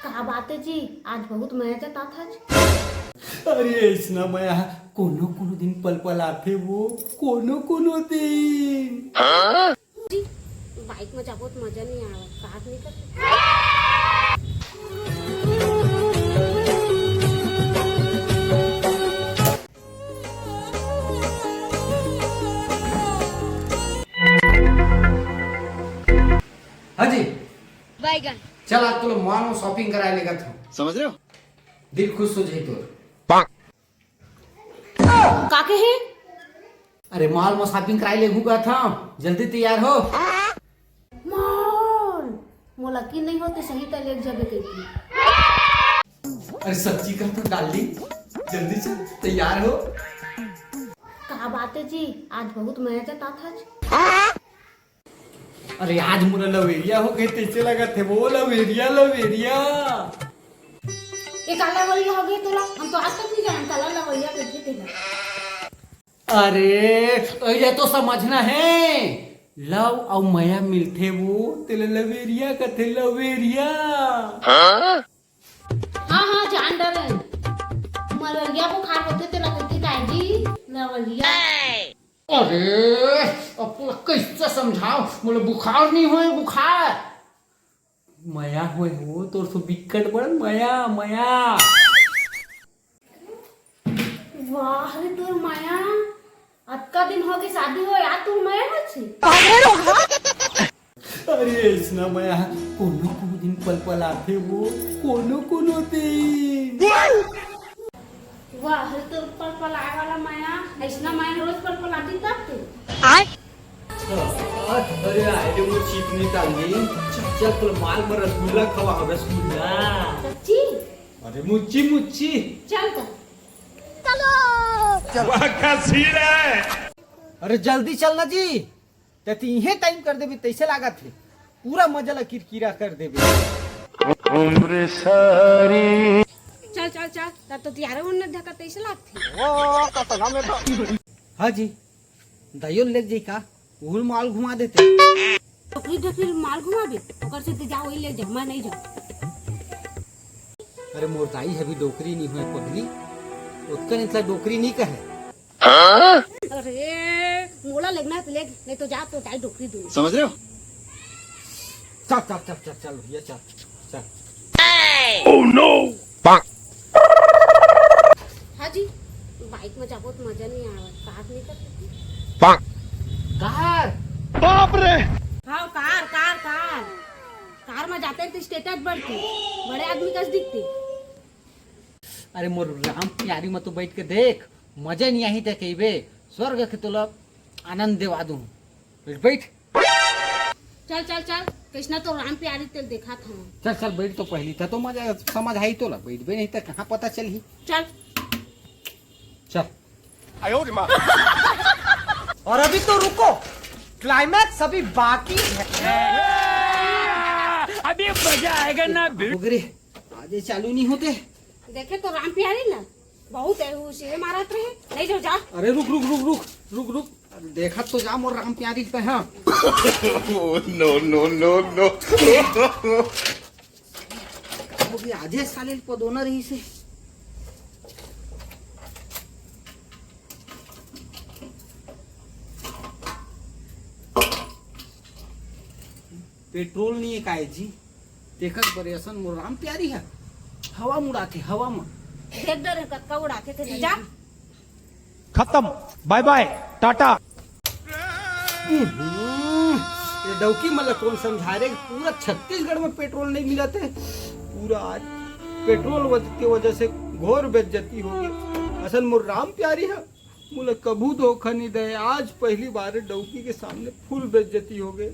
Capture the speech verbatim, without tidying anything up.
का बात हे जी, आज बहुत मया जतात हच। अरे अइसना मया कोनो कोनो दिन पलपलाथे वो, कोनो कोनो दिन। जी, बाइक में जाबो त मजा नहीं आवे, कार नहीं कर। हाँ जी। बैगन। चल, आज तोला मॉल में शॉपिंग कराए लेगत हूँ। समझ रहे हो? दिल खुश हो जाई तोर। का कहे? अरे, मॉल में शॉपिंग कराए लेगू कहत हूँ, जल्दी तैयार हो। मॉल? मोला की नहीं होते, सही त लेग जाबे कहिके। अरे सच्ची कहत हूँ डार्लिंग, जल्दी चल, तैयार हो। का बात हे जी, आज बहुत मया जतात हच। अरे आज मोला लवेरिया हो गे, तइसे लगत हे वो लवेरिया, लवेरिया। ये का लवेरिया हो गे तोला? हम तो आज तक नहीं जानन काला लवेरिया कहिथे तेला। अरे ये तो समझना हे, लव अउ मया मिलथे वो, तेला लवेरिया कथे, लवेरिया। हाँ हाँ, जान डरे। मलेरिया बुखार होथे तेला कहिथे काय जी? लवेरिया। अरे अब तोला कइसे समझाओ, मोला बुखार नहीं होए, बुखार मया होए हो, तोर से बिक्कट बड़ मया, मया। वाह रे तोर मया, अतका दिन हो गे शादी होए, आज तोर मया होथे। अरे अइसना मया कोनो कोनो दिन पलपलाथे वो, कोनो कोनो दिन। वाह रे तोर पलपलाए वाला मया, अइसना मया रोज पलपलाती तब तो। अरे आए रे मोर चिकनी डार्लिंग, चल चल तोला मॉल में रसगुल्ला खवाहूँ, रसगुल्ला। सच्ची? अरे मुच्ची मुच्ची। चल तो। वाह का सीन हे। अरे जल्दी चल ना जी, ते इहे टाइम कर देबे तइसे लागत हे, पूरा मजा ला किरकिरा कर देबे। चल चल चल, तब तो तियारे उन्नत ढका तइसे लागथे। हाँ जी, दाइयो लेग जाई का? उहू ल मॉल घुमा देते। डोकरी डोकरी मॉल घुमाबे, ओकर से ते जा, वही ले जा, मैं नहीं जाऊँ। अरे मोर दाई ह भी डोकरी नहीं होए पगली, ओतका नितला डोकरी नहीं कहे। अरे मोला लेगना हे त लेग, नहीं तो जा तो दाई डोकरी दूँ। समझ रहे हो? चल चल चल चल चल भैया चल चल। हाँ जी, बाइक में जाबो त मजा नहीं आवे, कार नहीं कर सकती। कार? बाप रे। हाँ कार कार कार। कार में जाते तो स्टेटस बढ़ती, बड़े आदमी कस दिखती। अरे मोर राम प्यारी में तो बैठ के देख, मजा नहीं आही ते कहिबे, स्वर्ग के तोला आनंद देवा दूँ। बैठ बैठ। चल चल चल, कइसना तो राम प्यारी तेल देखा था। चल चल बैठ तो पहली था तो मजा समझ आई तोला, बैठबे नहीं तो कहाँ पता चलही। चल। चल। और अभी तो रुको, क्लाइमैक्स अभी बाकी है। अभी मजा आएगा ना। ओगरे, आज ये चालू नहीं होते। देखे तो राम प्यारी ना, बहुत है वो सिरे मारत रहे, नहीं जो जा। अरे रुक रुक रुक रुक रुक रुक, देखत तो जा मोर राम प्यारी पे। हाँ। No no no no। हो गया, आजे साले पदोना रही से। पेट्रोल नहीं है काय जी, तेकर बर असन मोर राम प्यारी है, हवा मुड़ाथे हवा में। देख डर कतका उड़ाथे ते जा। खत्म, बाय बाय, टाटा। हम्म, ये डौकी मन ला कौन समझा रे, पूरा छत्तीसगढ़ में पेट्रोल नहीं मिलत हे। पूरा आज पेट्रोल वज-, के वजह से घोर बेइज्जती हो गई। असल मोर राम प्यारी है, मोला कभू धोखा नहीं दे, आज पहली बार डौकी के सामने फुल बेइज्जती हो गए।